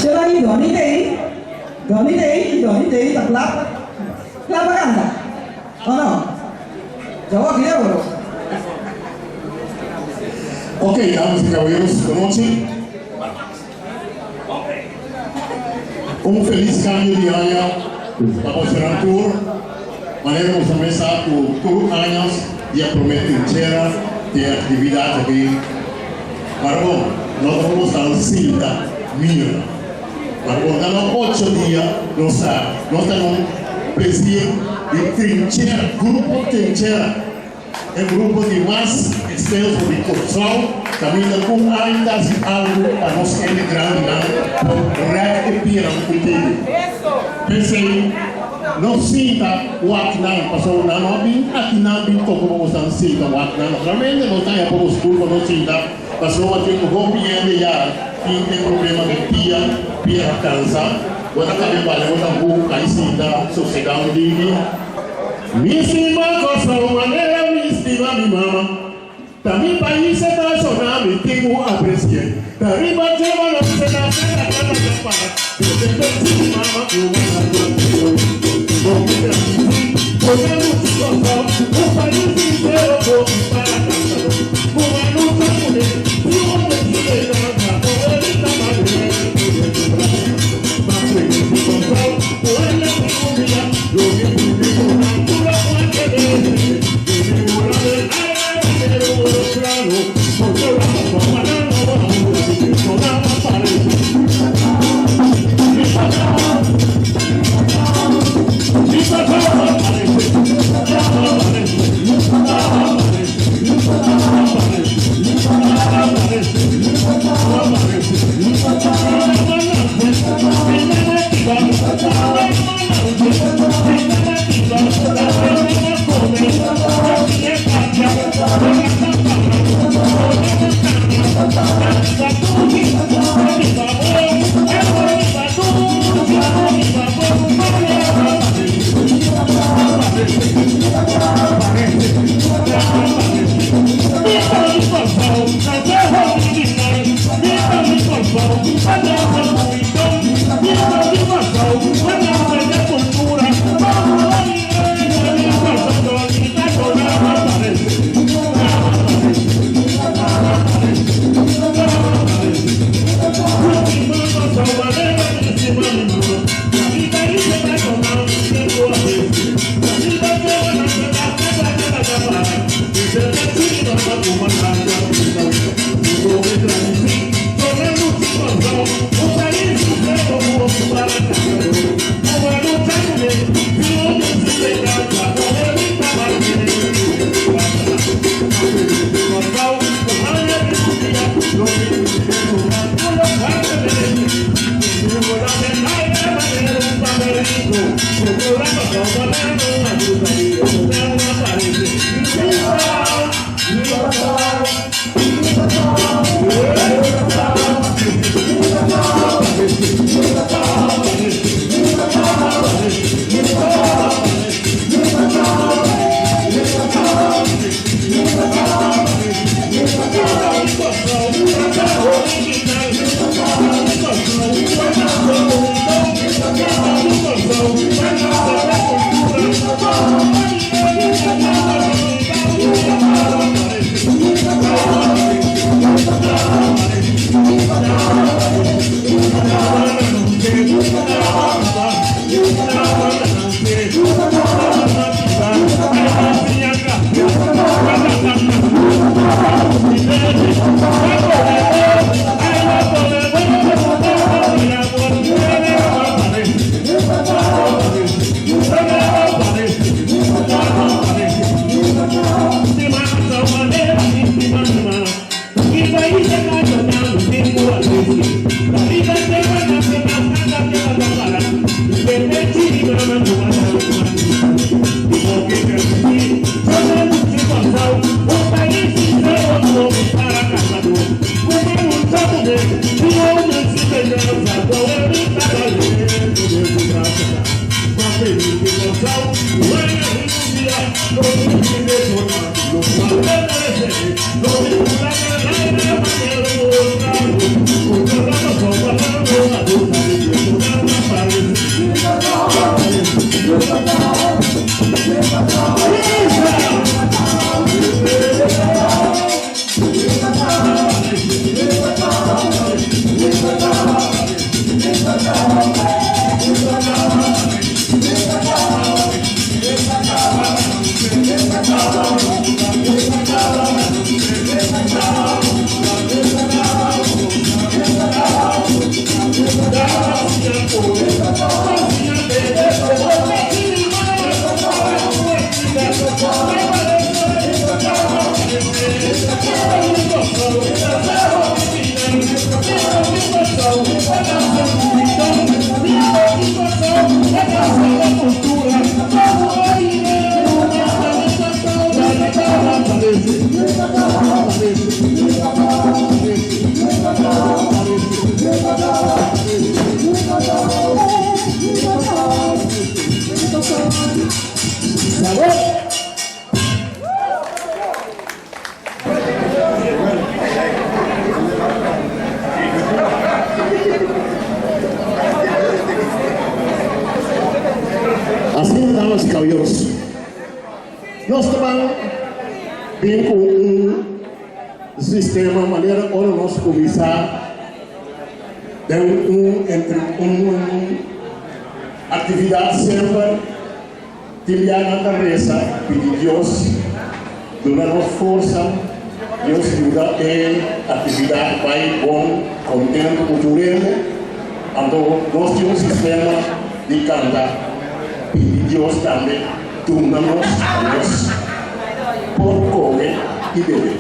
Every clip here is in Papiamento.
Shela Donny t'ei? Donny t'ei? Donny t'ei ta kla kla pa kanta o no? Djawo aki djawo bro. Ok, damas y caballeros, buenochi. Un felis cambio di aña pa bosonan tur. Manera boso mes sa cu tur años. Dia promé trinchera di e aktividat aki. Mara bon, no ta por sta sinta mira. Mara bon, ta na ocho dia nos ta nos ta na un plesir di trinchera, grupo trinchera, e grupo di mas ekstenso di Kòrsou, kaminda ku aña ta hasi algu pa nos hende grandinan por rèk e pianan ku tene. P'esei no sinta wak nan, pasobra nan no a bin aki nan bin toka pa boso nan sinta wak nan. Naturalmente nos ta haña poko stul pa nos sinta, pasobra tin hopi hende ya tin e problema di pia, pia ta kansa, bo ta kabe bale bo ta hu kai sinta sosega un diki. Mi stima Kòrsou manera mi stima mi mama. Ta mi pais e ta sona mi tin ku apresi'é. Ta riba dje balon se ta sera ta ta para. Desde pensi mi mama ku mama ta tio. Bo mi gradisí bo na lucha Kòrsou un pais sinsero bo mi para kantadó. Ku a lucha kuné si un decide kanta bo e rita madre ku den su brasa. Ma prende si Kòrsou ku el a tin un dia lo mi pidi ku nan tur lo cual ke merece. bin ku un sistema manera ora nos kuminsá den un entre un aktividat semper tin bia nan ta resa pidi Dios duna nos forsa, Dios yuda e aktividat bai bon kontentu ku tur hende. Anto nos tin un sistema di kanta pidi Dios tambe duna nos pa nos por kome i bebe.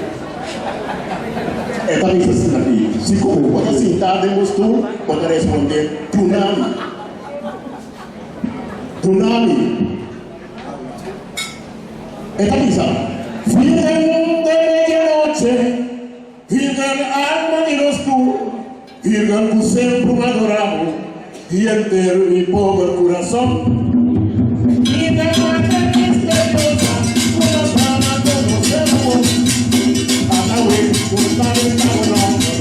E ta bisa asina aki, Si ku bo ta sintá den bo stul, bo ta respondé, Duna mi. Duna mi. E ta bisa, Virgen de medianoche, Virgen alma di nos tur, Virgen ku sempru m'adorá bo, di henter mi pober kurason. Virgen madre misteriosa, ku nos ama komo sempru, Ata we ku ta benta bo nòmber,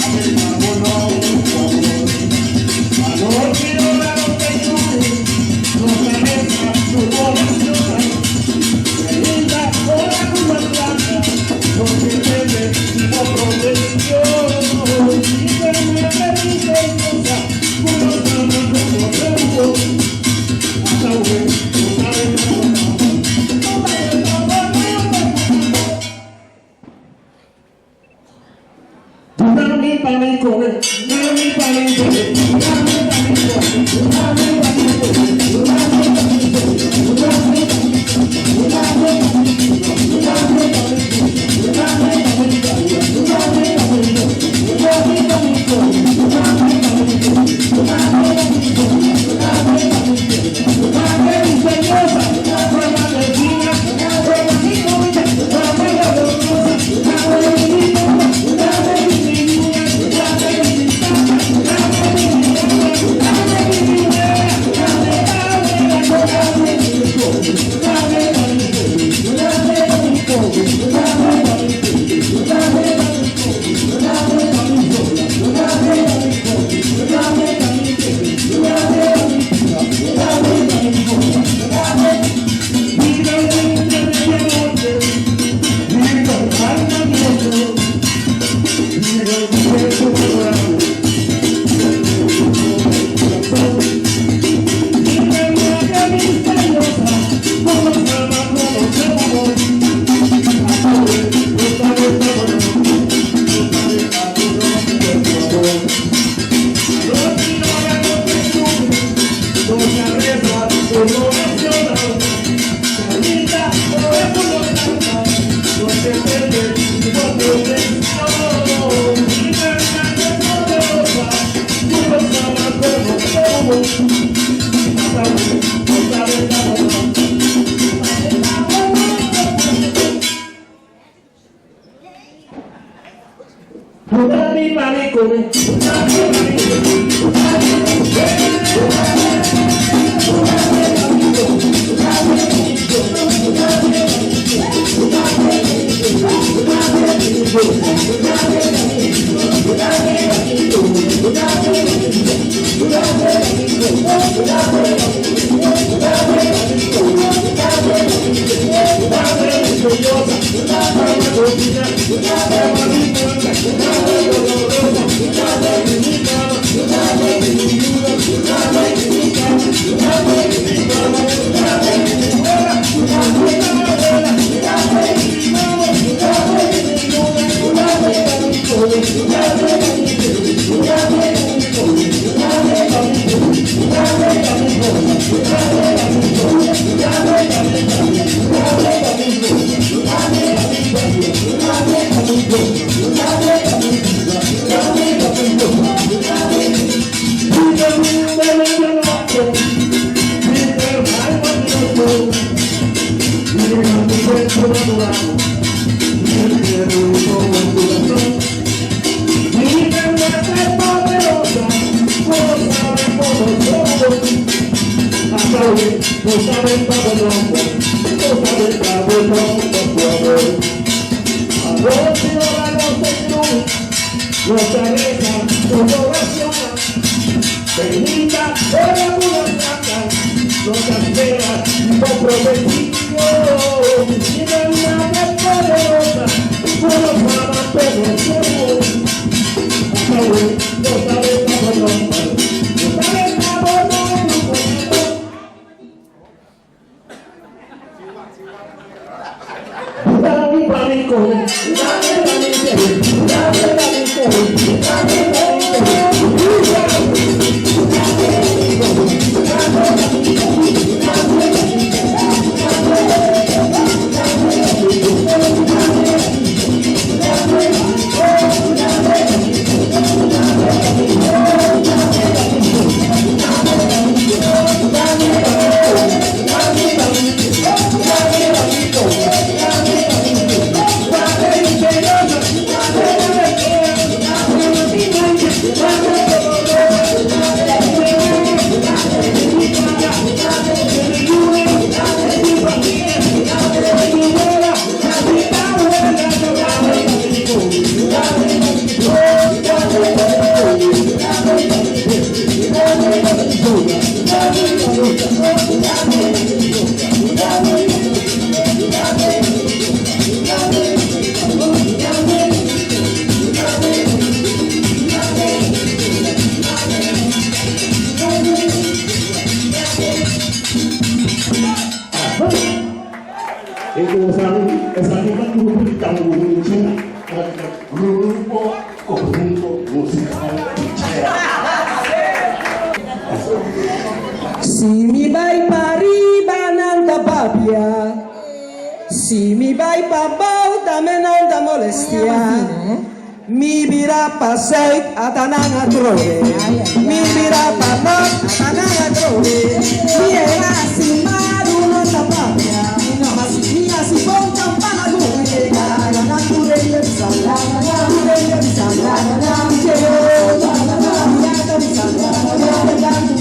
a benta bo nòmber ku amor. Anochi ora nos ta yuri, nos ta resa tur oracionnan. Berinda ora ku nos lanta, nos depende di bo proteccion. Virgen Madre misteriosa, ku nos ama como tempo. Ata we ku ta benta bo nòmber, ku ta benta bo nòmber ku amor. Duna mi pa mi kome, duna mi pa mi bebe, duna mi pa mi kome, duna mi pa mi bebe, duna mi pa mi kome, duna mi pa mi kome, duna mi pa mi biba, duna mi pa mi biba, duna mi pa mi baila, duna mi pa mi goza, duna mi pa mi kome, duna mi pa mi bebe, duna mi pa mi baila, duna mi pa mi bebe, duna mi misteriosa, duna mi divina, duna mi bonita, duna mi dolorosa. E kosnan esaki ta grupo di tambor mucha, Grupo Conjunto Musical Pichera. Si mi bai pa riba nan ta papia, si mi bai pa bou tambe nan ta molestia. Mi bira pa zuid, ata nan atrobe. Mi bira pa nort, ata nan atrobe. Mi e hasi malu no ta papia, ma si mi hasi bon campana luna yega. Na tur hende bisa, tur hende bisa, Dje mi a ta bisa, Este blancu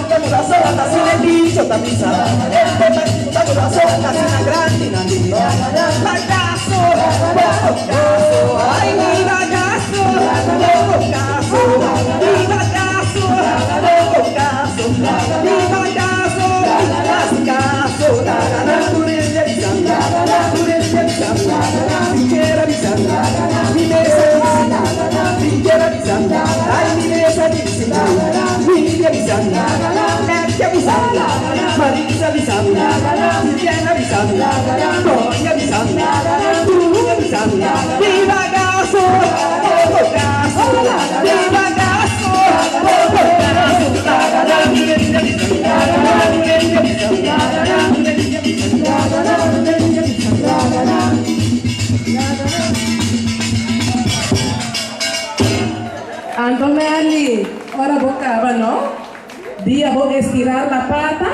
ta corazon, e bicho ta bisa. Este blancu ta corazon, grandi na bisa. Riba Anto Merly, ora bo caba no, dia bo estirar la pata,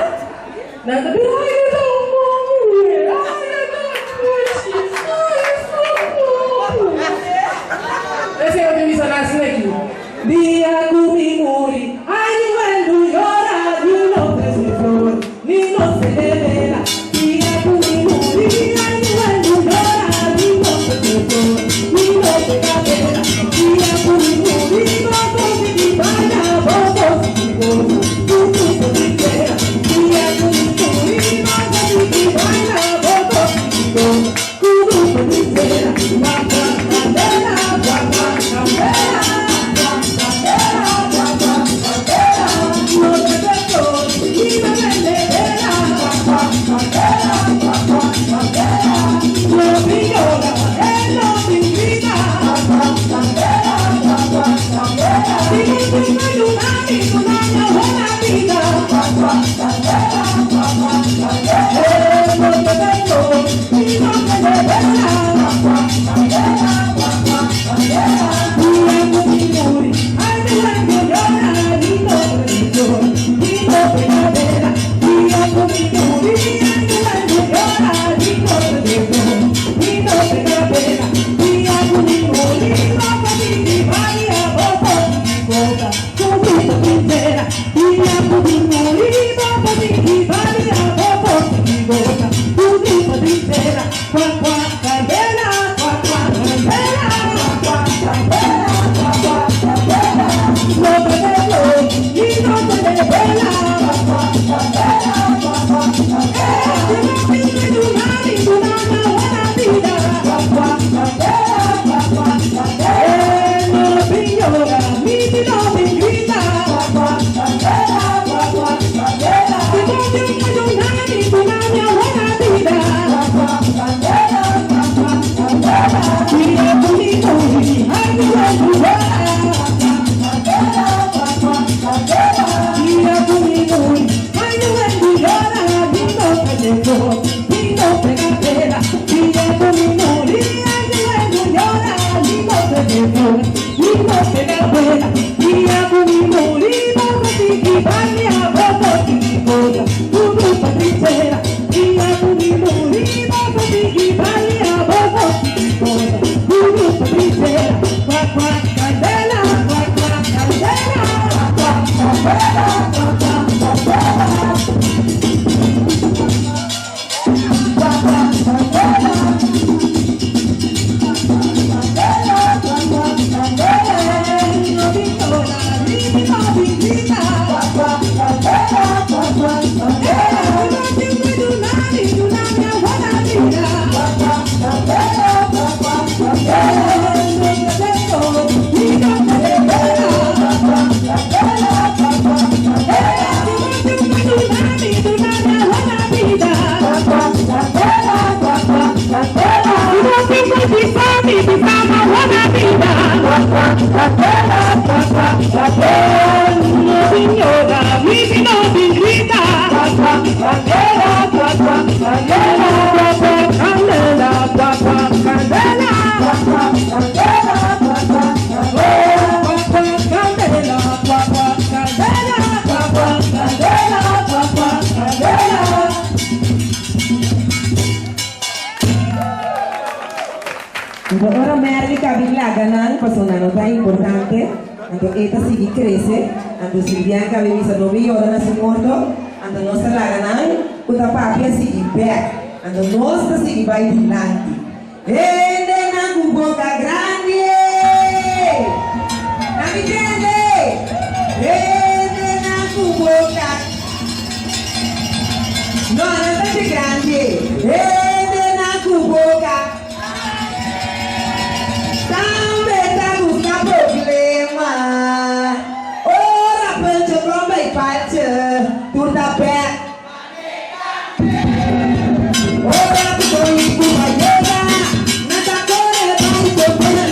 nan ta bira, ay e ta un bon muher, ay e ta un puchi, ay e ta un popu. Esei bo tin bisa nan. Dia ku mi muri, ai mi wèldu yora, ni no trese flor, ni no sende bela. Dia ku mi muri, ai mi wèldu yora, ni no trese flor, ni no pega bela. Dia ku mi muri, bo konsiguí baña, bo konsiguí goza, ku grupo di tera. Dia ku mi muri, bo konsiguí baña, bo konsiguí goza, ku grupo di tera. Gua gua candela, gua gua candela, gua candela, gua gua candela. No trese flor, ni no sende bela. Gua gua candela, gua gua candela. No tin yora, e no tin grita. Gua gua candela, gua gua candela. Si bo tin pa yuda mi, duna mi buena bida. Gua gua candela, gua gua candela. E no trese flor, ni no sende bela. Gua gua candela, gua gua candela. Dia ku mi muri, ai mi wèldu yora, ni no trese flor, ni no pega bela. Dia ku mi muri, ai mi wèldu yora, ni no trese flor, ni no pega bela. Dia ku mi muri, bo konsiguí baña, bo konsiguí goza, ku grupo di tera. Dia ku mi muri, bo konsiguí baña, bo konsiguí goza, ku grupo di tera. Gua gua candela, gua gua candela, gua gua candela, gua gua candela. No trese flor, ni no sende bela. Gua gua candela, gua gua candela. Si bo tin pa yuda mi, duna mi buena bida. Gua gua candela, gua gua candela. E no tin yora, ni no tin grita. Gua gua candela, gua gua candela. Si bo tin pa yuda mi, duna mi buena bida. Gua gua candela, gua gua candela. Dia ku mi muri, ai mi wèldu yora. Gua gua candela, gua gua candela. Dia ku mi muri, ai mi wèldu yora. Ni no trese flor, ni no pega bela. Dia ku mi muri, ai mi wèldu yora. Ni no trese flor, ni no pega bela. Dia ku mi muri, bo konsiguí baña, bo konsiguí goza, ku grupo di tera. Dia ku mi muri, bo konsiguí baña, bo konsiguí goza, ku grupo di tera. Gua gua candela, gua gua candela, gua gua candela, gua gua candela. Gua gua candela. Candela, gua gua candela. No tin yora, ni no tin grita. Gua gua candela, gua gua candela. Si bo tin pa yuda mi, duna mi buena bida. Gua gua candela, gua gua candela. No trese flor, ni no sende bela. Gua gua candela, gua gua candela. Si bo tin pa yuda mi, duna mi buena bida. Gua gua candela, gua gua candela. Si bo tin pa bisa mi, bisa mi buena bida. Gua gua candela, gua gua candela. No tin yora, ni no tin grita. Gua gua candela, gua gua candela. Gua gua candela, gua gua candela. Gua gua candela, gua gua candela. Gua gua candela, gua gua candela. Gua gua candela, gua gua candela. Anto ora Merly kaba di laga nan, pasobra nan no ta importante, anto e ta sigui krese, anto Silvian kaba di bisa no bin yora na su morto, anto nos ta laga nan ku ta papia sigui bèk, anto nos ta sigui bai dilanti. Hendenan ku boka grandi! Na mi tende! Hendenan ku boka. No, nan ta dje grandi. Hendenan ku boka. Tambe ta buska problema. Ora Pencho komba i palche, tur ta bèk. Ora ku Tony Cuba yega, nan ta kore bai kontra.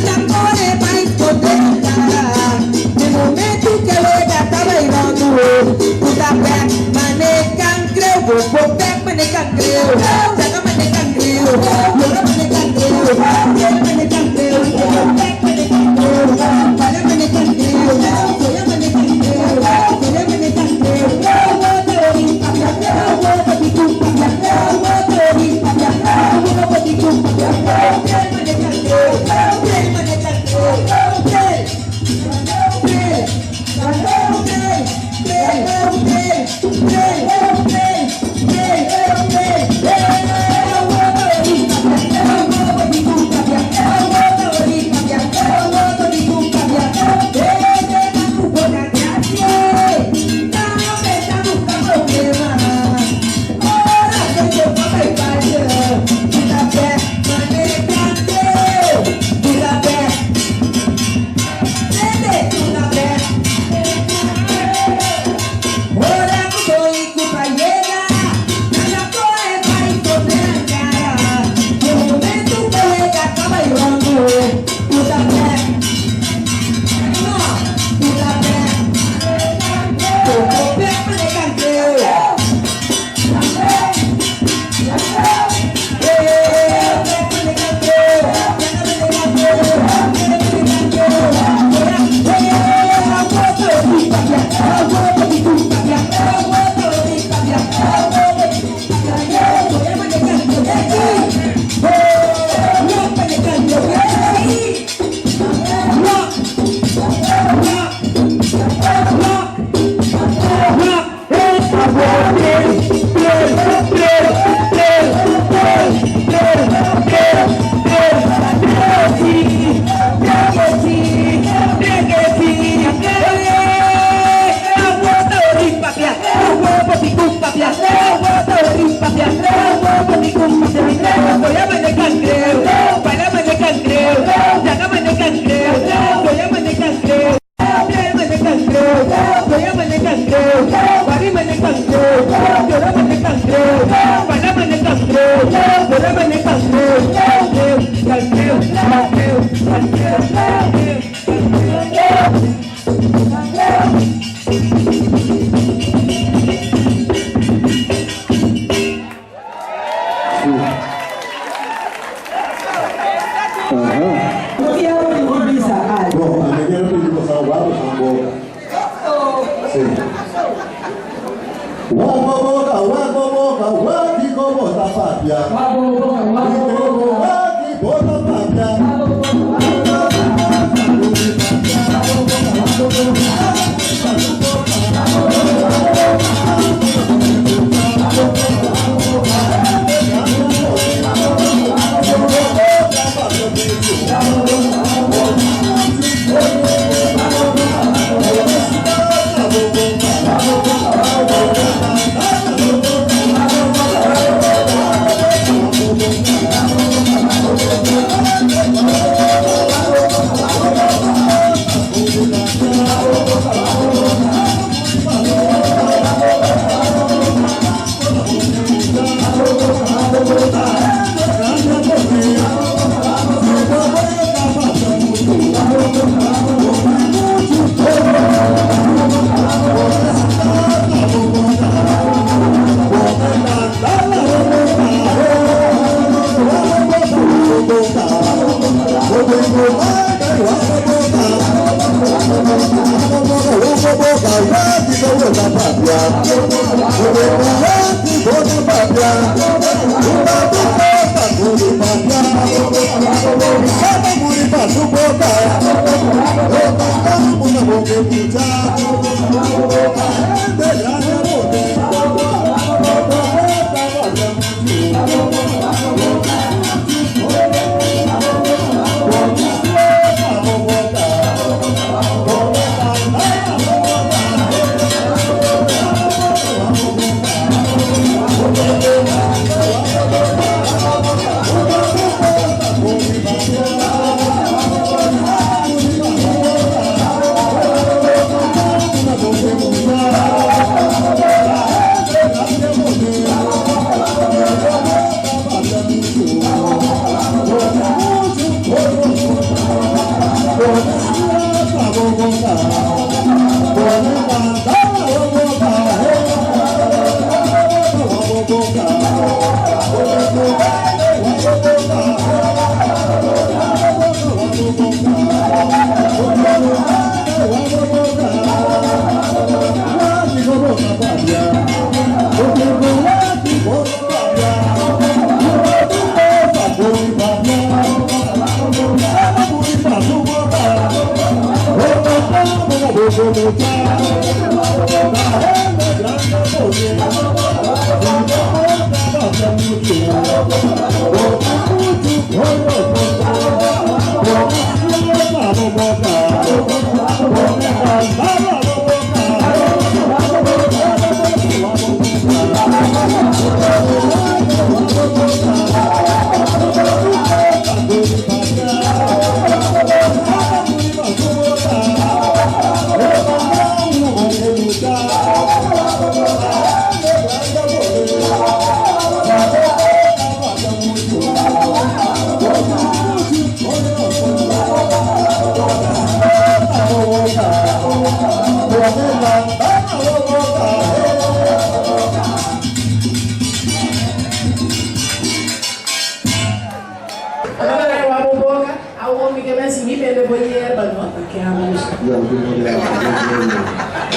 ta kore bai skonde kara. E momentu ku e wega ta bai ròndu, ku ta bèk mane kangreu, bo bo bèk mane kangreu, saka mane kangreu, yora mane kangreu, piel mane kangreu, bo bèk mane kangreu, bala mane kangreu, foya mane kangreu, foya mane kangreu, bo ta ori papia, bo ta di ku papia, bo ta ori papia, bo ta di ku papia, piel mane kangreu, piel mane kangreu, piel, piel, piel, piel, piel, piel, piel, piel, piel, bo ta ori papia, bo ta di ku papia, bo ta ori papia, bo ta di ku papia, Bon, ami kier pidi boso wak boso boka. Si. Wak bo boka, wak bo boka, wak kiko bo ta papia. Wak bo boka, wak bo boka, wak kiko ta papia.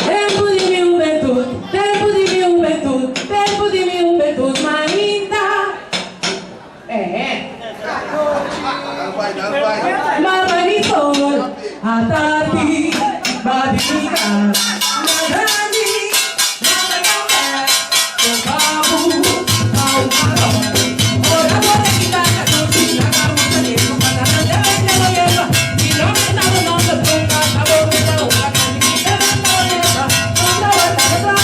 Tempu di mi hubentut, tempu di mi hubentut, tempu di mi hubentut mainta. Eh. Mama ni sol, atardi, babika, nagrandi, mama babu, au malo. Ora bote kita kadusi, nakamusa ni kumana, debe de lo lleva, y no me da no me ponga, abo me da una canita, no lleva, una vuelta,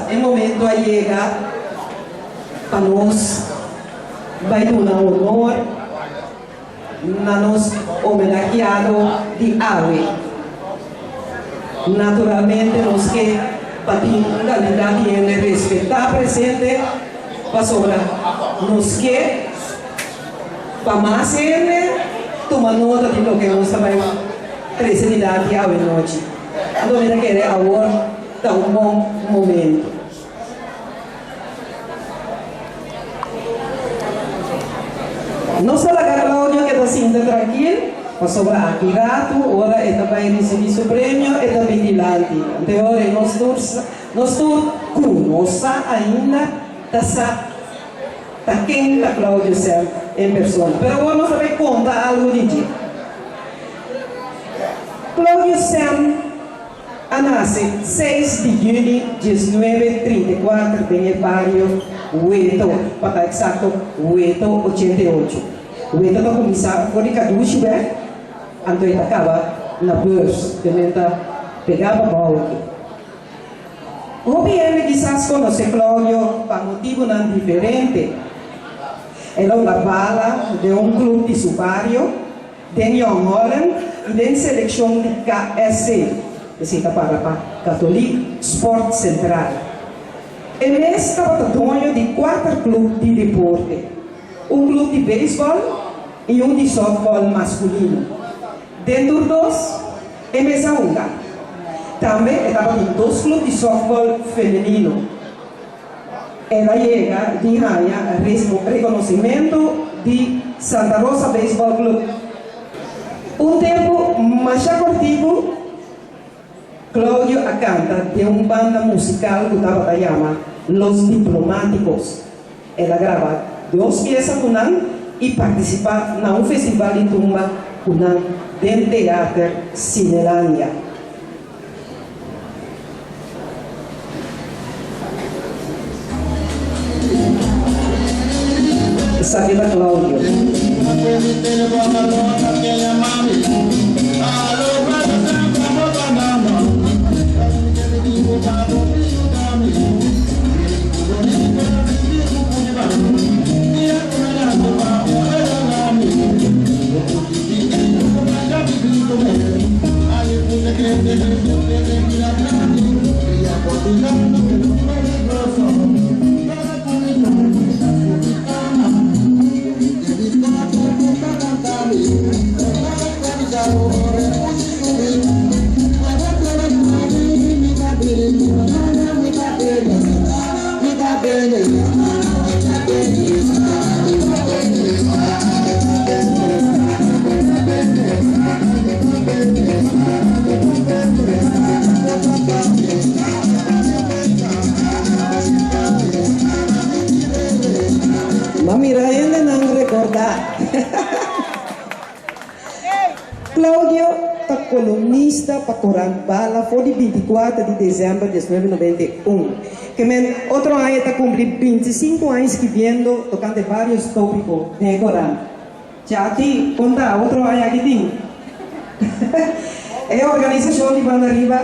E momento a yega pa nos bai duna honor na nos homenajeado di awe. Naturalmente nos ke pa tin un kantidat di hende respetá presente pasobra nos ke pa mas hende tuma nota di loke nos ta bai trese dilanti awe nochi. Anto mi ta kere awor ta un bon momento. Nos ta laga Claudio keda sinta trankil, pasobra aki ratu ora e ta bai risibí su premio e ta bin dilanti. Anto e ora ei nos tur nos tur ku no sa ainda ta sa ta ken ta Claudio Sem en persona. Pero awor nos ta bai konta algu di dje. Claudio Sem. A nase seis di yüni diesnuebe 34 den e bario Weto, pa ta eksakto Weto 88. Weto ta kuminsá for di Kadushiweg anto e ta kaba na Beurs, te men ta pegá pa bou aki. Hopi hende kisas konosé Claudio pa motibunan diferente. El a hunga bala den un klup di su bario. Den Jong Holland y den seleccion di KSC, esey ta para pa Katholiek Sport Centraal. E mes tabata doño di cuater club di deporte, un club di beisbol y un di softball masculino. Den tur dos, e mes a hunga. Tambe e tabatin dos club di softball femenino. El a yega di haña reconocimento di Santa Rosa Baseball Club. Un tempu masha cortico, Claudio a canta den un banda musical cu tabata yama Los Diplomáticos. El a graba dos pieza cu nan y participa na un festival di tumba cu nan den Theater Cinelandia. Esaki ta Claudio. Ma mira hendenan rekordá. Claudio ta kolumnista pa korant Bala for di 24 di desèmber 1991. Ke men otro aña ta kumpli 25 aña skibiendo tokante vários tópiko den e korant. Chati, kon ta? Otro aña aki tin. E organisashon di Banda Riba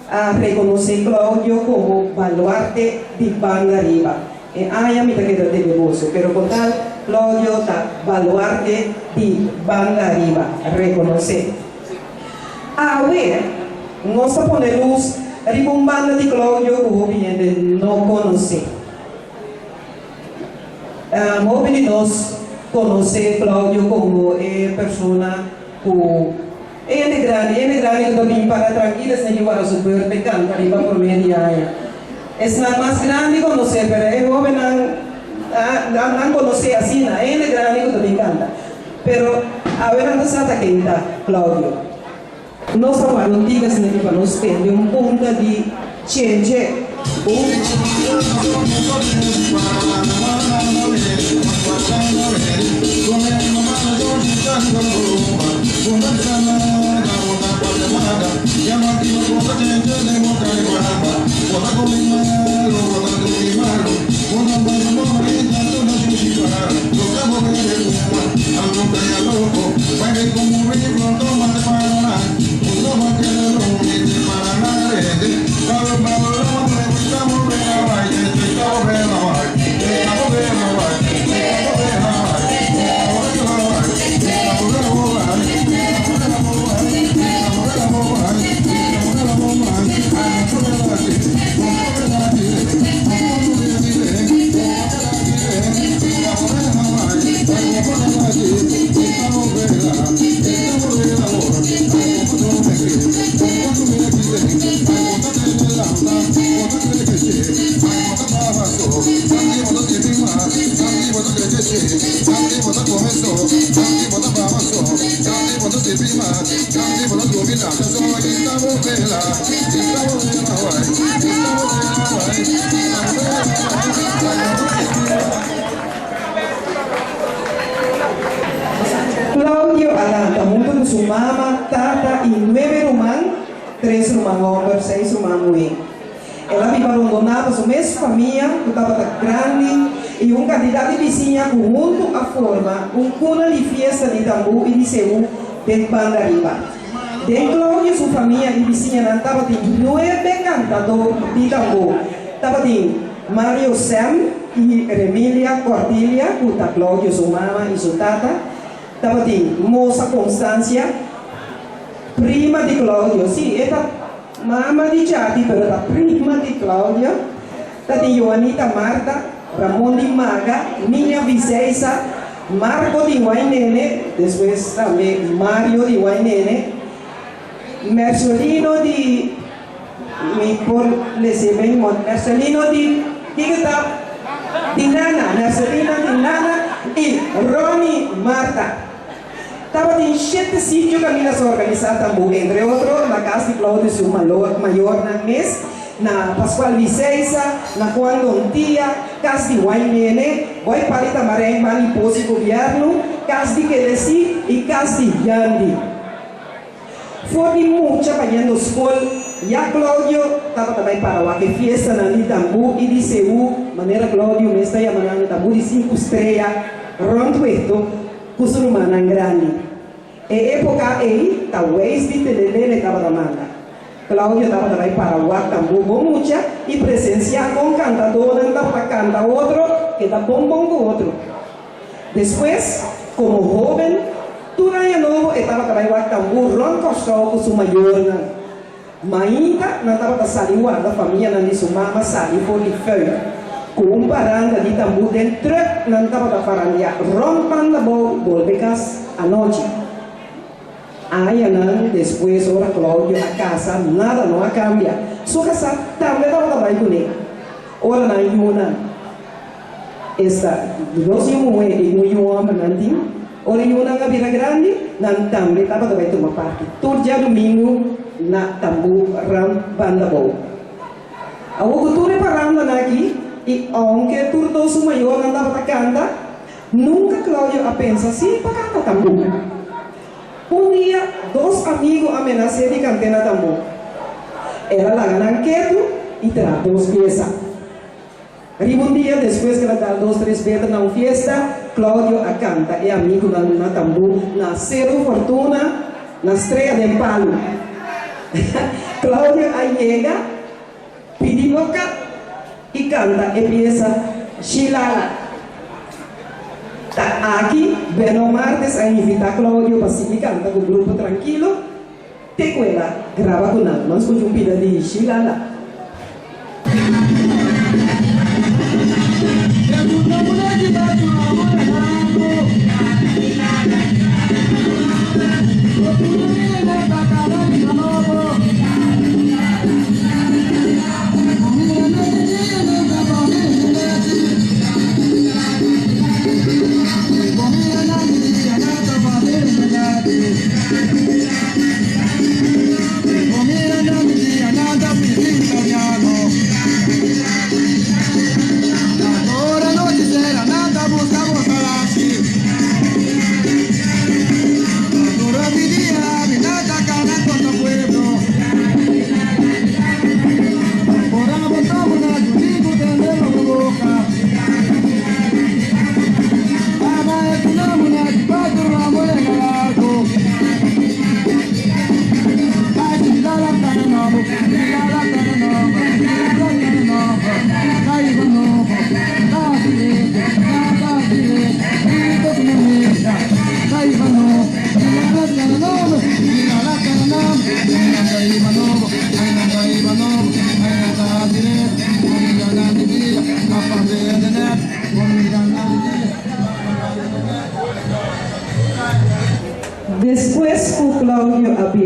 a rekonosé Claudio komo baluarte di Banda Riba. E aña mi ta keda debe boso, pero kon tal Claudio ta baluarte di Banda Riba, rekonosé. Awe nos ta pone lus riba un banda di Claudio ku hopi hende no konosé. Hopi di nos konosé Claudio komo e persona ku e hende grandi, e hende grandi ku ta bin para trankil esnan ki wara su beurt pa e kanta riba promé di aña. Esnan mas grandi konosé, pero e hóbennan nan konosé asina, e hende grandi ku ta bin kanta. Pero awe nan ta sa ta ken ta Claudio. Nos ta wak un diga esaki pa nos tende un punta di chenche. Un. Claudio a lanta hunto cu su mama, tata y nuebe ruman, tres ruman homber, seis ruman muhe. El a biba rondona pa su mes famia cu tabata grandi y un cantidad di bisiña cu hunto a forma un cuna di fiesta di tambú y di seú den Banda Riba. Den Claudio su famia y bisiñanan tabatin nuebe cantador di tambú. Tabatin Mario Sem y Remilia Cordilia cu ta Claudio su mama y su tata. Tabatin Mosa Constancia, prima di Claudio, sí, e ta mama di Chati pero ta prima di Claudio. Tatin Joanita Marta, Ramon di Maga, Niña Viseisa, Marco di Wainene, despues tambe Mario di Wainene, Mercelino di, mi por lese ben Mercelino di, kiko ta? Di Nana, Mercelino di Nana y Ronnie Marta. Tabatin shete sitio kaminda sa organisá tambú, entre otro na kas di Claudio su mayornan mes, na Pascual Viseisa, na Juan Don Tia, kas di Juan Nene, Boy Pali Tamarijn Bani Pos di Gobièrnu, kas di Kelesí i kas di Yandi. For di mucha bayendo skol, ya Claudio tabata bai para wak e fiestanan di tambú i di seú, manera Claudio mes ta yama nan, tambú di sinku strea, rònt Weto. Ku su rumannan grandi. E époka ei ta weis di Telelele tabata manda. Claudio tabata bai para wak tambú bon mucha i presensiá kon kantadónan tabata kanta otro keda bon bon ku otro. Despues, komo hóben, tur aña nobo e tabata bai wak tambú rònt Kòrsou ku su mayornan. Mainta nan tabata sali warda famianan di su mama sali for di fuik. Ku un paranda di tambú den trùk nan tabata farandiá rònt banda bou bolbe kas anochi. Añanan despues ora Claudio a kasa nada no a kambia. Su kasá tambe tabata bai kuné. Ora nan yunan. Esta, dos yu muhé i un yu hòmber nan tin. Ora e yunan a bira grandi, nan tambe tabata bai tuma parti tur djadumingu na Tambú Ram Banda Bou. Awor ku tur e parandanan aki, i ounke tur dos su mayornan tabata kanta, nunka Claudio a pensa si pa kanta tambú. Un dia, dos amigu a menas'é di kant'é na tambú. El a laga nan ketu i traha dos piesa. Riba un dia, despues ku el a dal dos tres beter na un fiesta, Claudio a kanta e amigunan na tambú na Seru Fortuna, na Strea den Palu. Claudio a yega, pidi boka i kanta e piesa Shilala. Ta aki Beno Martes a invitá Claudio pa sigui kanta ku Grupo Trankilo. Te ku el a graba ku nan. Nos skucha un pida di Shilala.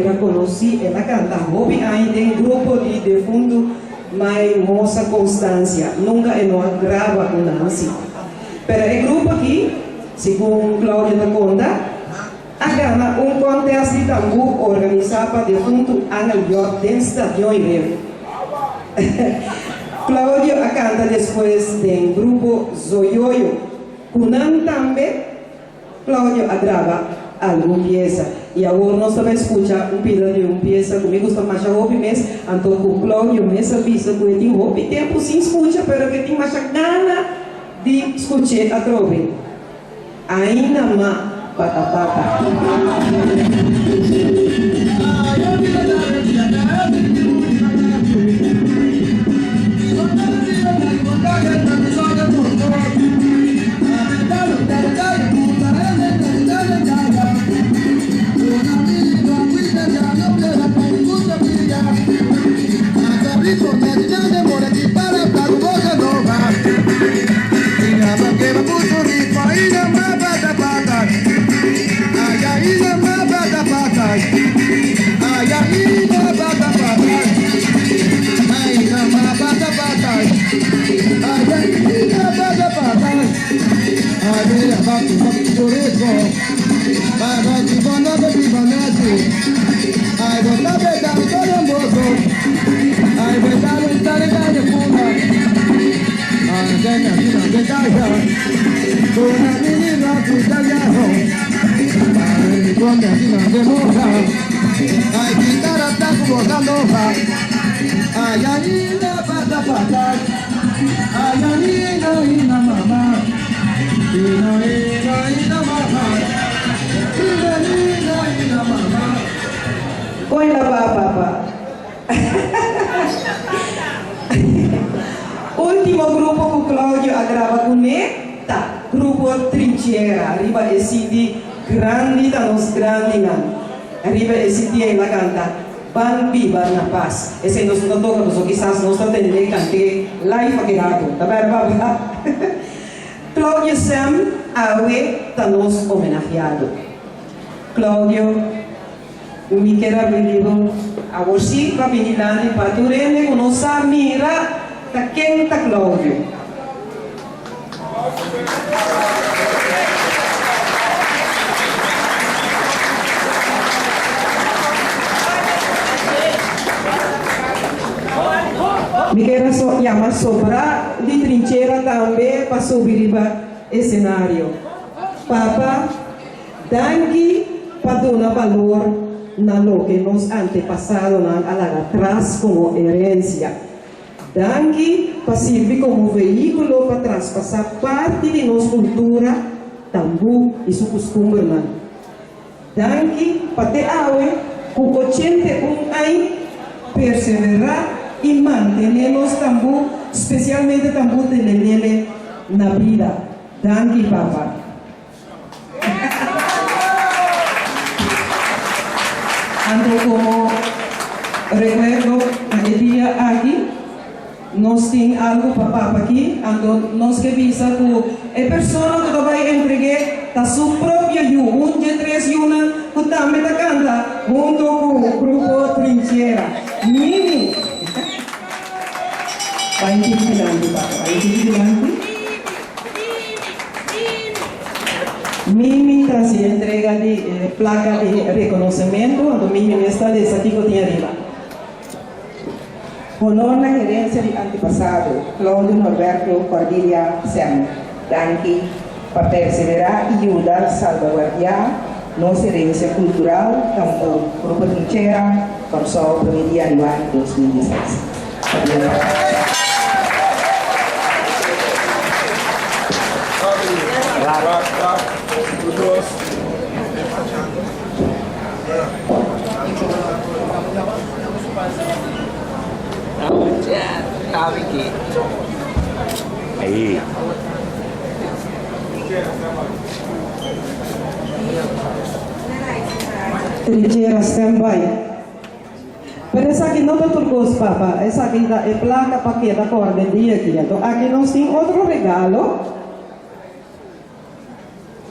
bira konosí, el a kanta hopi aña den grupo di defuntu Mai Mosa Constancia. Nunka e no a graba ku nan si. Pero e grupo aki, segun Claudio ta konta, a gana un kòntèst di tambú organisá pa defuntu Angel York den Stadion Iberia. Claudio a kanta despues den grupo Zoyoyo. Ku nan tambe Claudio a graba algun piesa. I awor nos ta bai skucha un pida di un piesa ku mi gusta masha hopi mes, anto ku Claudio mes a bisa ku e tin hopi tempu sin skucha pero ku e tin masha gana di skuch'é atrobe. Ainda ma pata pata. Koe la ba papa. Ultimo grupo ku Claudio a graba kuné ta Grupo Trinchera. Riba e CD Grandi ta nos grandinan. Riba e CD el a kanta Ban biba na pas. Esei nos no ta toka pasobra kisas nos ta tende kant'é live aki rato. Ta bèr papa? Claudio Sem awe ta nos homenahiado. Claudio, Mi ker a bini bo awor sí pa bini landi pa tur hende ku no sa mira ta ken ta Claudio. Mi ker a yama sobra di trinchera tambe pa subi riba esenario. Papa. Danki pa duna balor na loke nos antepasadonan a laga tras komo herensia. Danki pa sirbi komo vehíkulo pa traspasá parti di nos kultura, tambú i su kustumbernan. Danki pa te awe ku 81 añ perseverá i mantené nos tambú, spesialmente tambú Telelele, na bida. Danki papa. Anto komo rekuerdo na e dia aki, nos tin algu pa papa aki, anto nos ke bisa ku e persona ku ta bai entreg'é ta su propio yu, un dje tres yunan ku tambe ta kanta hunto ku Grupo Trinchera. Mimi! Bai un tiki dilanti, papa, bai un tiki dilanti. Mimi ta hasi entrega di e plaka di rekonosementu, anto Mimi mes ta lesa kiko tin ariba. Honor na herensia di antepasado, Claudio Norberto Cordilia Sem. Danki pa perseverá i yuda salbaguardiá nos herensia kultural tantu Grupo Trinchera, Kòrsou, promé di yanüari 2016. Pabia. Trinchera stand by. Pero esaki no ta tur kos, papa. Esaki ta e plaka pa keda kòrda e dia aki. Anto aki nos tin otro regalo.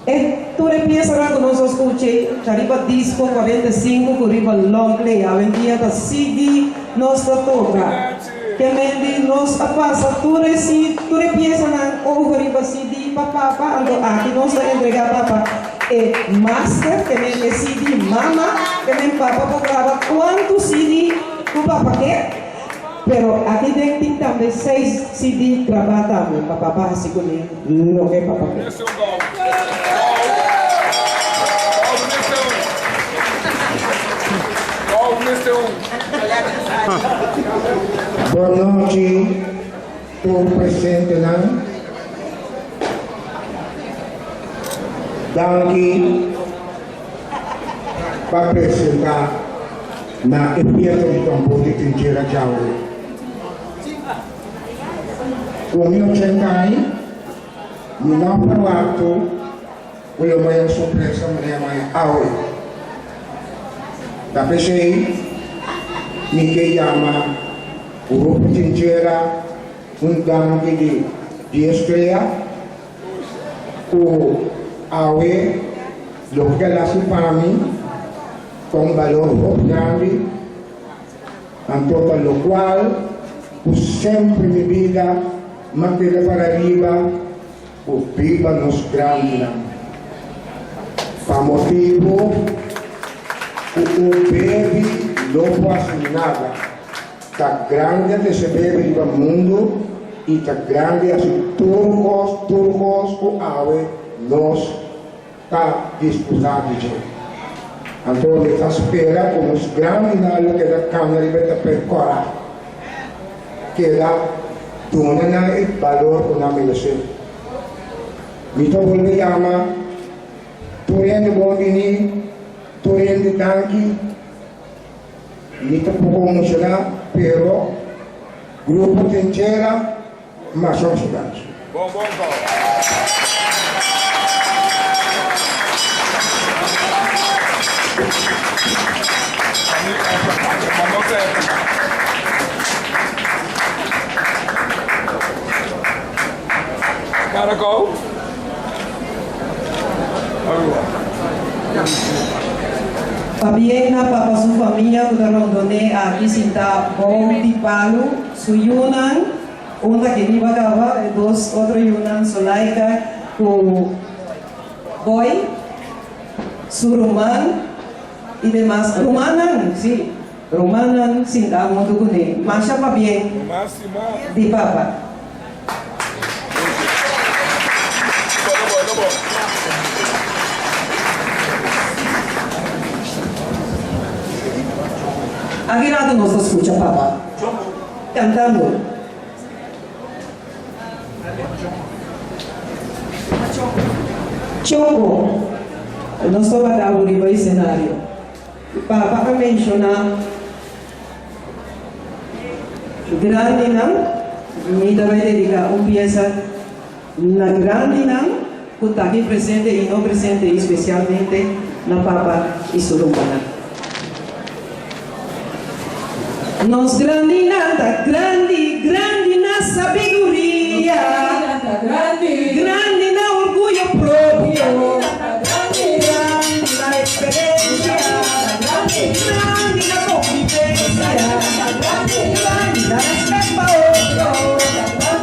E tur. Tur e piesanan ku nos a skucha ta riba disko 45 ku riba long play. Awendia ta CD nos ta toka. Ke mendi nos a pasa tur e tur e piesanan over riba CD pa papa, anto aki nos ta entrega papa e master, ke men e CD mama, ke men papa por graba kuantu CD ku papa ke. Pero aki den tin tambe seis CD grabá tambe pa papa hasi kuné loke papa ke. Bon nochi tur presentenan. Danki pa presenta na e fiesta di tambor di Trinchera djawe. Ku mi 80 aña, mi no ferwaktu ku lo maya un sorpresa manera maya awe. Ta p'esei mi ke yama Grupo Trinchera un danki di dies strea ku awe loke a hasi pa mi ta un balor hopi grandi, anto ta lokual ku semper mi bida m'a keda para riba ku biba nos grandinan. Pa motibu ku un bebi no por hasi nada, ta grandi a trese bebi riba mundu i ta grandi hasi tur kos, tur kos ku awe nos ta disfrutá di dje. Anto mi ta spera ku nos grandinan lo keda kana riba e tapet kòrá, keda duna nan e balor ku nan meresé. Mi ta bolbe yama tur hende bon bini, tur hende danki. Mi ta poko emoshoná, pero Grupo Trinchera masha masha danki. Bon bon Paul. Caracol. Pabien na papa su famia ku ta rondon'é aki sintá bou di palu. Su yunan, un ta aki riba kaba, e dos otro yunan Solaika ku Boy, su ruman i demas rumannan, sí, rumannan sintá huntu kuné. Masha pabien di papa. Aki rato nos ta scucha papa cantando. Choco, nos tabata awo riba escenario. Papa a menciona. Grandinan, mi ta bai dedica un pieza na grandinan cu ta aki presente y no presente y specialmente na papa y su rumannan. Nos grandinan ta grandi, grandi na sabiduria, grandi na orguyo propio, grandi na experencia, grandi na convivencia, grandi na respet pa otro,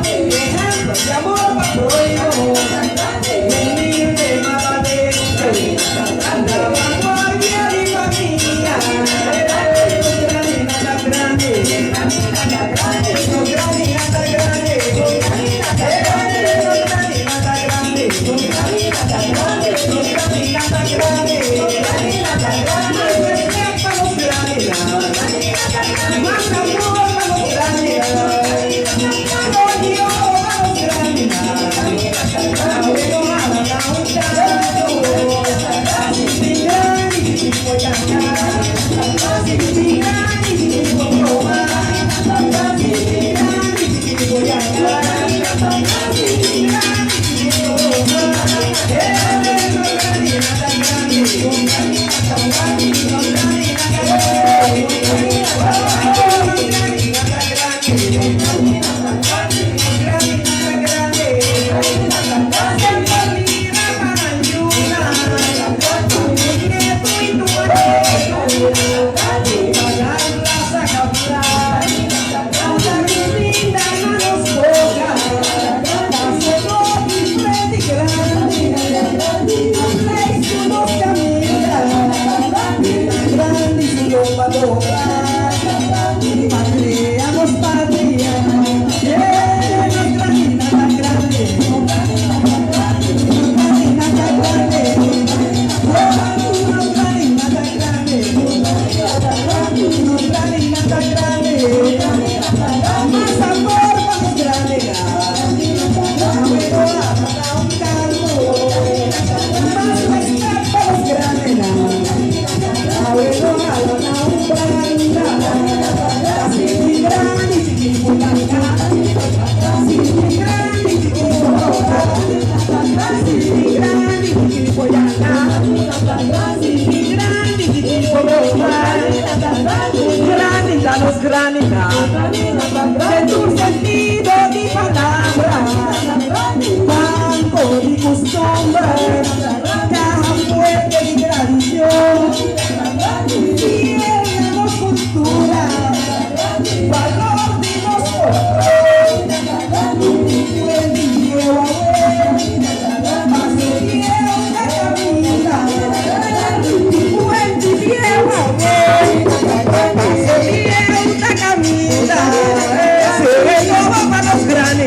ejemplo di amor pa prohimo, humilde ma balente, na vanguardia di famia. Nos grandi na ta grandi, nos grandi.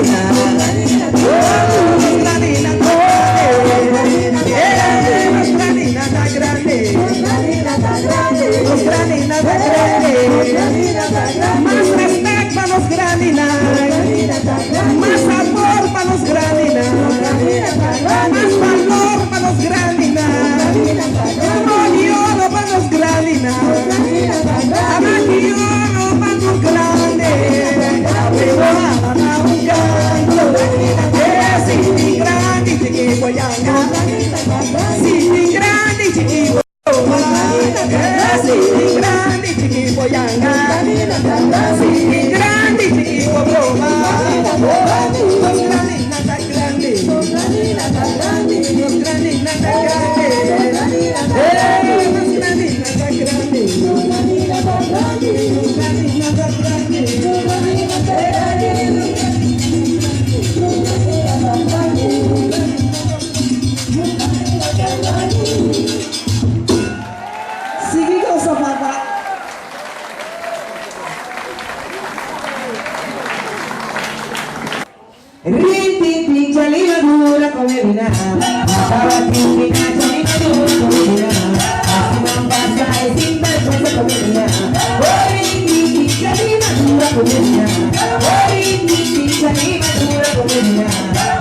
grandinan, oh, nos grandinan ta grandi, eh, nos grandinan ta grandi, nos grandinan ta grandi, mas respet pa nos grandinan, mas amor pa nos grandinan, mas balor pa nos grandinan, Oro di oro pa nos grandinan, Ama di oro pa tur grandi, Pero ama ta un canto, Eh, si tin grandi chiki bo yanga, Si tin grandi chiki bo broma, Eh, si tin grandi chiki bo yanga, Si tin grandi chiki bo broma, Nos grandinan ta grandi, Nos grandinan ta grandi, Eh, nos grandinan ta grandi, Nos grandinan ta grandi, Sigui gosa papa. Rin tin tin chali madura come bina Tabatin bina chali madura come bina Así man pasa e sin vergüenza come bina Oh rin tin tin chali madura come bina Oh rin tin tin chali madura come bina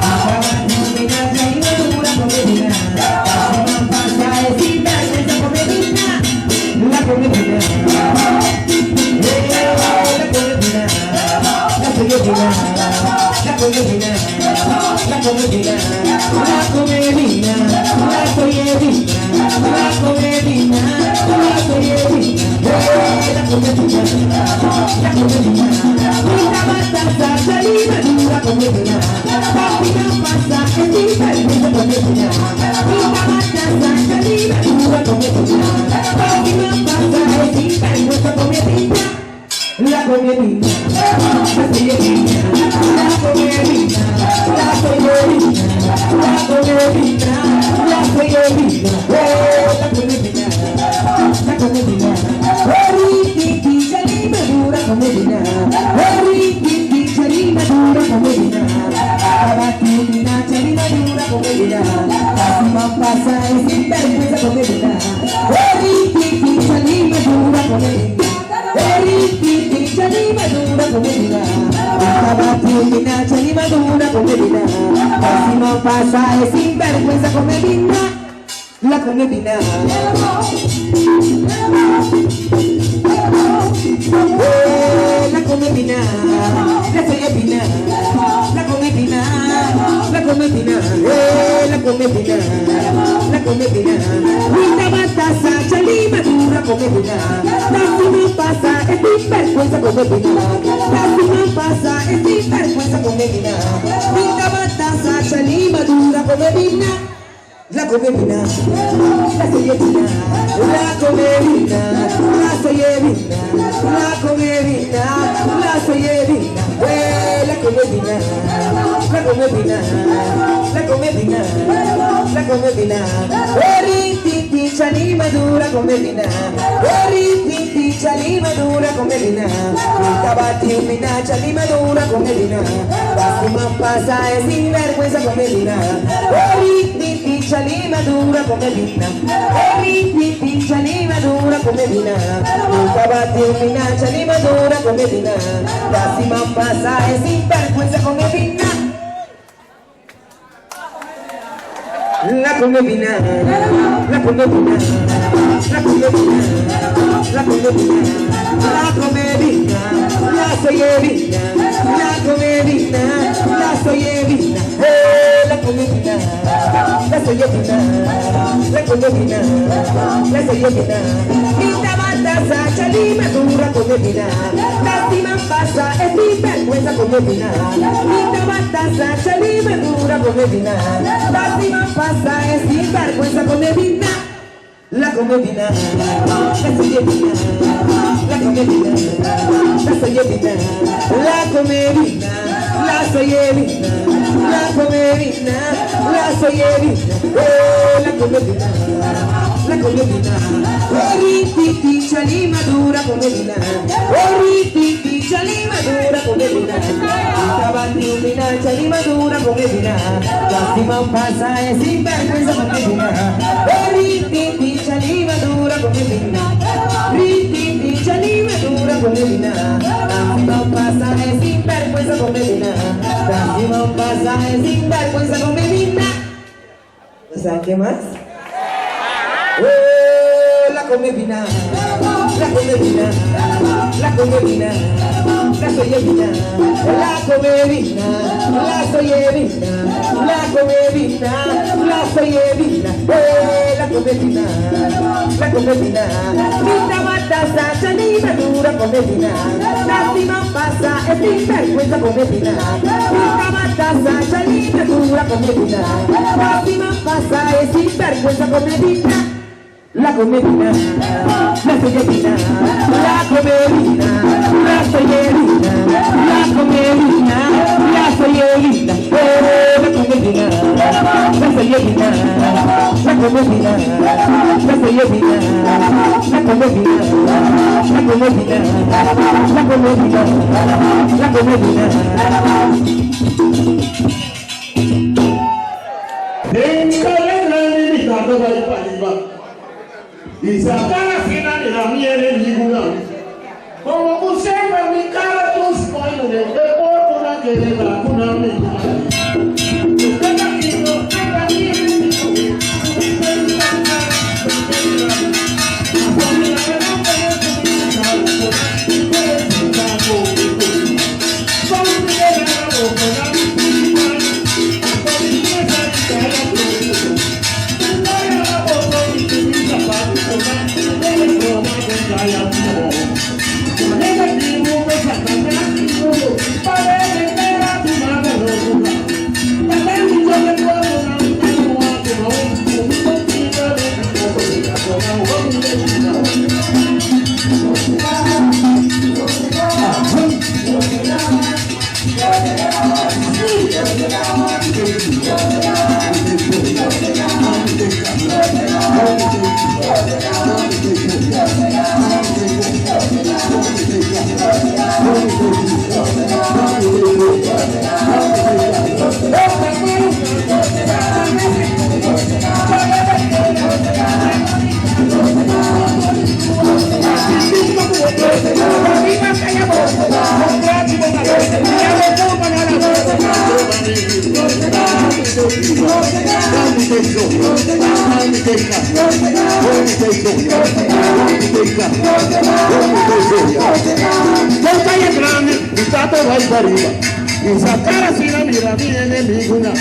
Tabatin bina chali madura come bina Así man pasa e sin vergüenza come bina La come bina Eh, la come bina La come bina La come bina La come bina La come bina La come bina La come bina La come bina Eh, la come bina La come bina Una matassa chali madura come bina Papi no pasa en sinvergüenza come bina Una matassa chali madura come bina Papi no pasa en sinvergüenza come bina La come bina La come bina La come bina La come bina La come bina La come bina Eh, la come bina La come bina Ori tiki chali madura come bina Ori tiki chali madura come bina Tabati bina chali madura come bina Así man pasa e sinvergüenza come bina Ori tiki chali madura come bina Ori tiki chali madura come bina Tabati bina chali madura come bina Así man pasa e sinvergüenza come bina La come bina Eh, la come bina, la soy bina, la come bina, la come bina, eh, la come bina, la come bina. Una batasa, chali madura come bina, la si no pasa, es sinvergüenza come bina, la si no pasa, es sinvergüenza come bina. Una batasa, chali madura come bina. La come bina, la soy bina, la come bina, la soy bina, la come bina, la soy bina, eh, la come bina, la come bina, la come bina, la come bina. Ori titi chali madura come bina, ori titi chali madura come bina, tabati bina chali madura come bina, Lástima pasa es sinvergüenza come bina, ori titi chali madura come bina, ori titi chali madura come bina, tabati bina chali madura come bina, Lástima pasa es sinvergüenza come bina. La come bina, la come bina, la come bina, la come bina, la come bina, la soy bina, la come bina, la soy bina, eh, la come bina, la soy bina, la come bina, la soy bina. Pinta matasa, chali madura come bina, lástima pasa, es sinvergüenza come bina. Pinta matasa, chali madura come bina, lástima pasa, es sinvergüenza come bina. La come bina, la soy bina, la come bina, la soy bina, la come bina, la soy bina, la come bina, la soy bina, eh, la come bina, la come bina. Ori titi chali madura come bina, ori titi chali madura come bina, Tabati bina come bina. Lástima pasa es sinvergüenza come bina. Oh, ri, chali, madura come bina. Ri, chali, madura come bina. Lástima pasa es sinvergüenza come bina. Lástima pasa es sinvergüenza come bina. ¿Saben qué más? Oh, la come bina, la come bina, la come bina, la soy bina, la come bina, la soy bina, la come bina, la soy bina, oh, la come bina, la come bina, Mita mata sacha ni madura come bina, lástima pasa es sinvergüenza come bina, Mita mata sacha ni madura come bina, lástima pasa es sinvergüenza come bina. La comedina, la soyerina, la comedina, la soyerina, la comedina, la soyerina, oh, la comedina, la soyerina, la comedina, la soyerina, la comedina, la comedina, la comedina, la comedina. Den kalender mi tata bai pariba. I sa cara fina di la mi enemigo. Como você mi cara tus spoiler de por una que le da una mi. Montanha grande, o vai para riba. E sa cara assim na mira, mi inimigo não.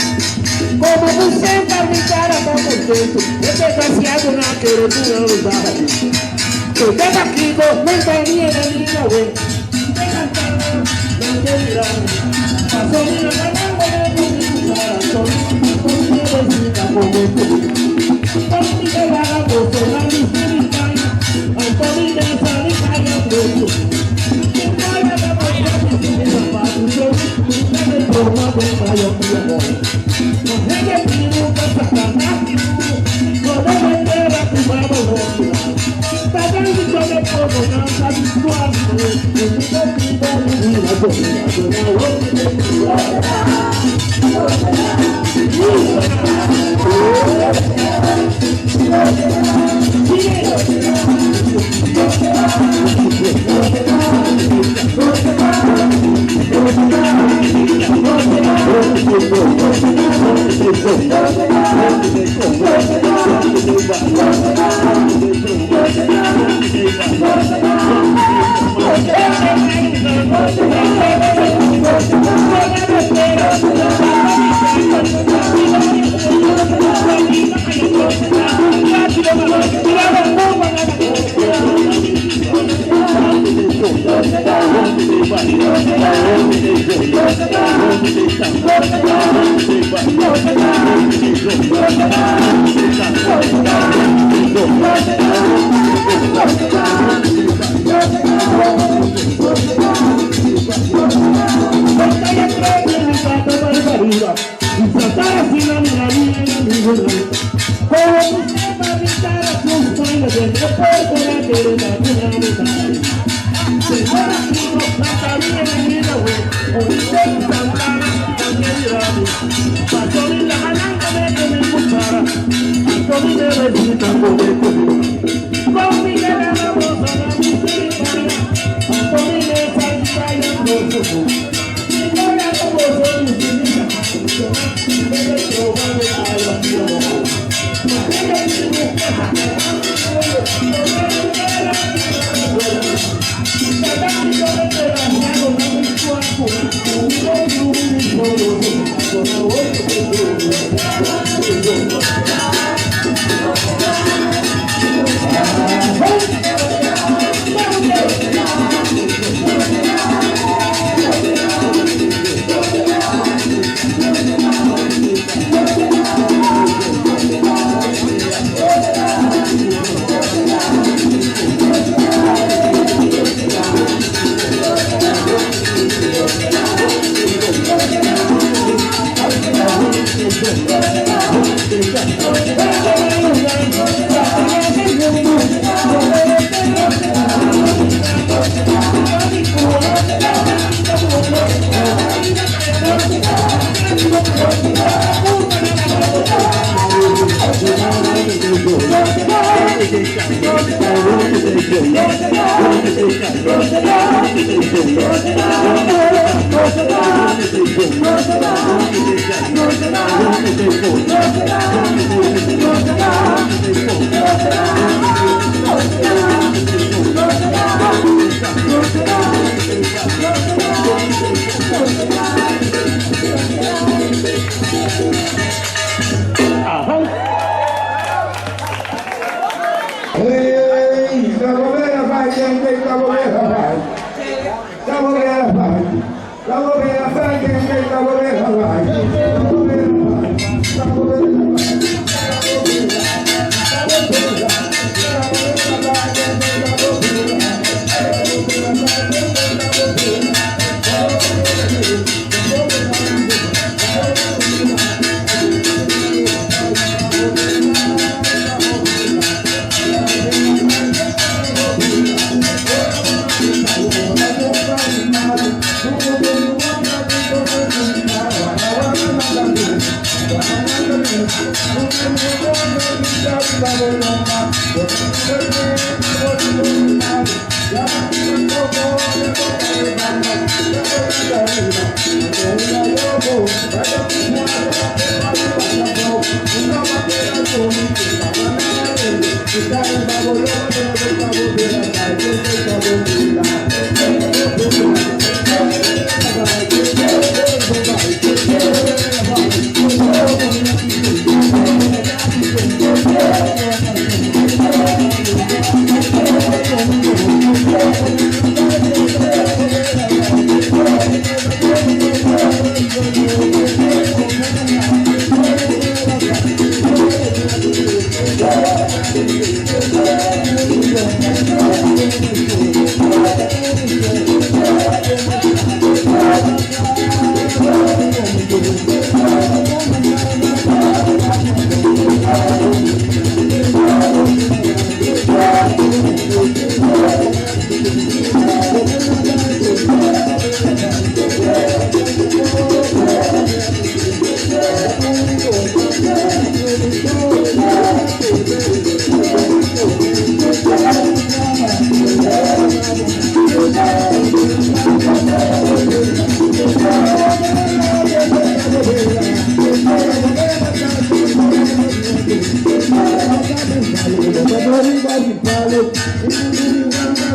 Como você vai me cara tão contente, eu desgraciado não quero tu não usar. Eu te aqui, não tem minha inimiga, ué. Não tem mirar. Passou minha Hey, la bobera vai, gente, la bobera vai. La bobera vai. La bobera vai, gente, la bobera vai. La bobera vai. La bobera vai. La bobera, la bobera vai, gente, la bobera. La bobera vai, gente, la bobera.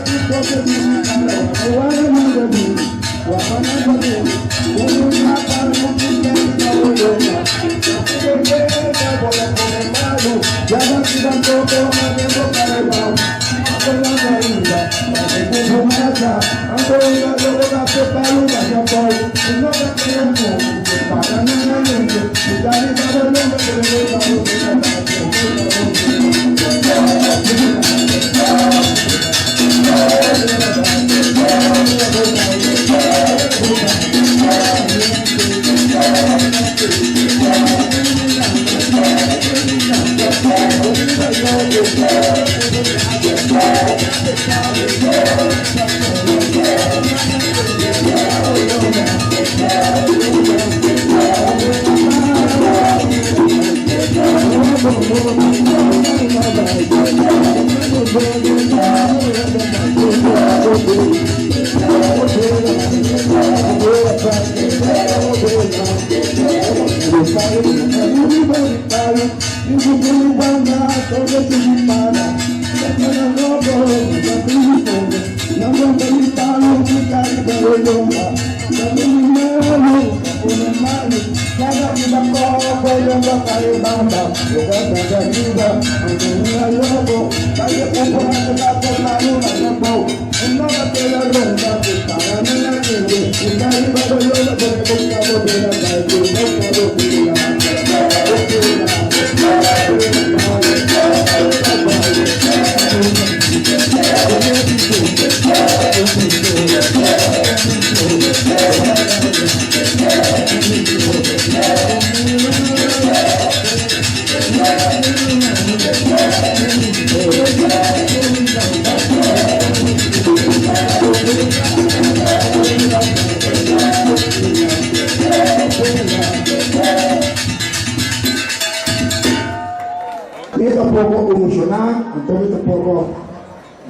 Mi ta poko emoshoná, anto mi ta poko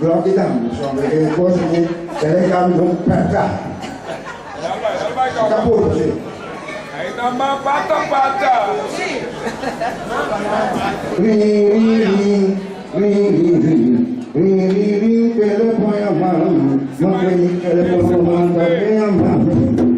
grògi tambe, pasobra e kos aki ta leka mi den un pèrtá. Ta puru si. Ri ri ri, ri ri ri, ri ri ri, telefòn yama mi, ma kwe telefòn no manda ke yama mi.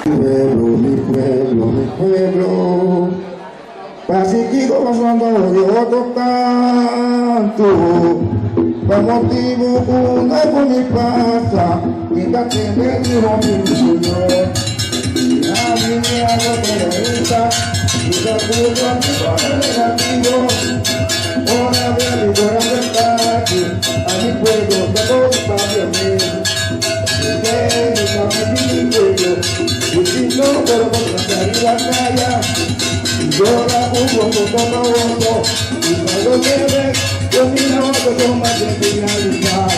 Pueblo, mi pueblo, mi pueblo. Pasikiko pasando de otro canto. Pa motibu ku no ku mi pasa, mi ta tende di hopi dolor. Mi a bini algo terorista, mi ta kulpa mi kos negativo. Ora mi a mi corazon taki, a mi pueblo ta kos papia mi. Mi mi ta pidi mi pueblo, i si no pero por riba kaya. Llora un poco como otro, y cuando te ves, yo miro otro toma de finalizar.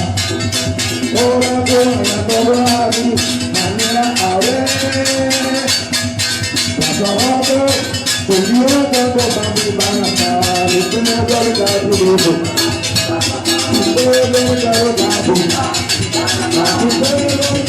Ora buena todo a mi manera a ver. Paso a otro, subió todo pa' mi banda, mi pueblo está vivo. Mi pueblo está vivo. Mi pueblo está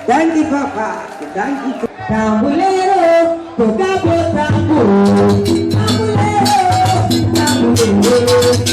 Danki papa, danki. Tambulero, toca bo tambor. Tambulero, tambulero,